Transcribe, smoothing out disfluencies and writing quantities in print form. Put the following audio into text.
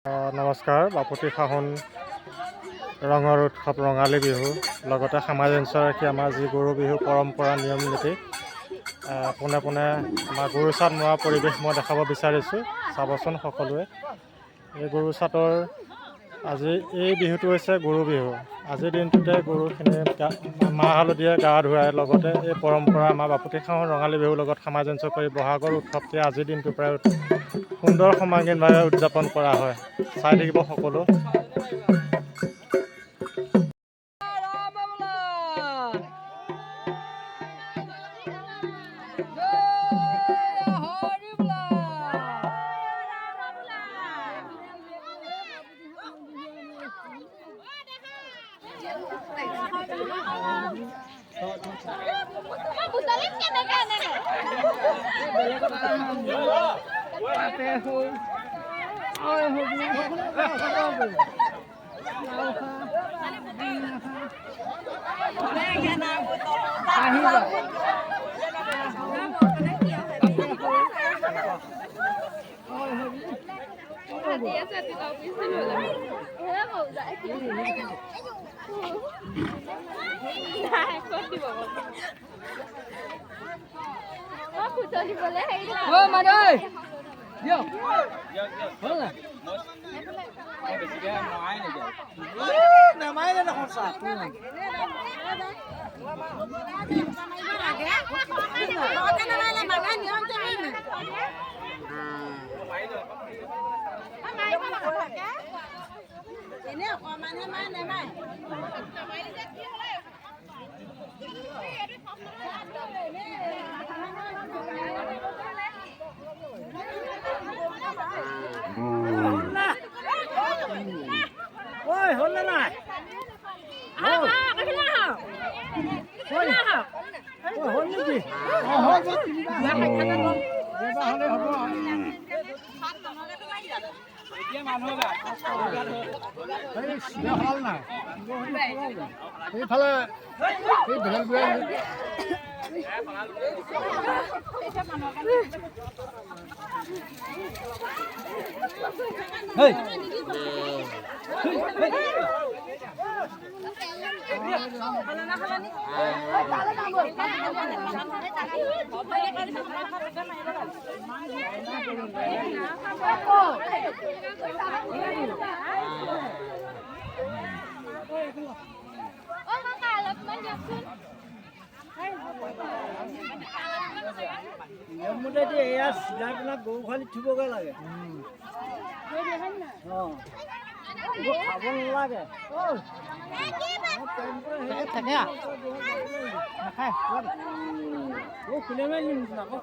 নমস্কাৰ। বাপতি সাহোন ৰঙৰ উৎসৱ ৰঙালী বিহু, লগতে সামঞ্জস্য ৰাখি আমাৰ যি গৰু বিহু পৰম্পৰা, নিয়ম নীতি, পোনে পোনে আমাৰ গৰু চাট মৰা পৰিৱেশ মই দেখাব বিচাৰিছোঁ। চাবচোন সকলোৱে এই গৰু চাটৰ। আজি এই বিহুটো হৈছে গৰু বিহু। আজিৰ দিনটোতে গৰুখিনি মাহ হালধিৰে গা ধুৱাই, লগতে এই পৰম্পৰা আমাৰ বাপতি সাহোন ৰঙালী বিহুৰ লগত সামঞ্জস্য কৰি বহাগৰ উৎসৱটি আজিৰ দিনটোৰ পৰাই সুন্দৰ সৰ্বাংগীনভাৱে উদযাপন কৰা হয়। চাই থাকিব সকলো। ৰাম বোলা, জয় হৰি বোলা। বুজালিম কেনেকে এনেকে? অ মানুহ দিয়ক, হ'ল নাই? নামাৰিলে দেখোন চাহ। এনে অকণমানহে মাৰে, নেমাৰে। ঐ, হ'ল নে নাই? ঐ, হ'ল নেকি? অ, হ'ল। হ'লে হ'ব। এই চিধা সলাল নাই এইফালে, এই বেলেগ। হেই। অ কাকা, অলপমান দিয়কচোন। নিয়মমতে এতিয়া এয়া চিধা পেলাই গৰু গোহালিত থ'বগৈ লাগে। অঁ, এইবোৰ খাব নালাগে। থাকে নাখায়। কোনে মাৰি নিম আকৌ?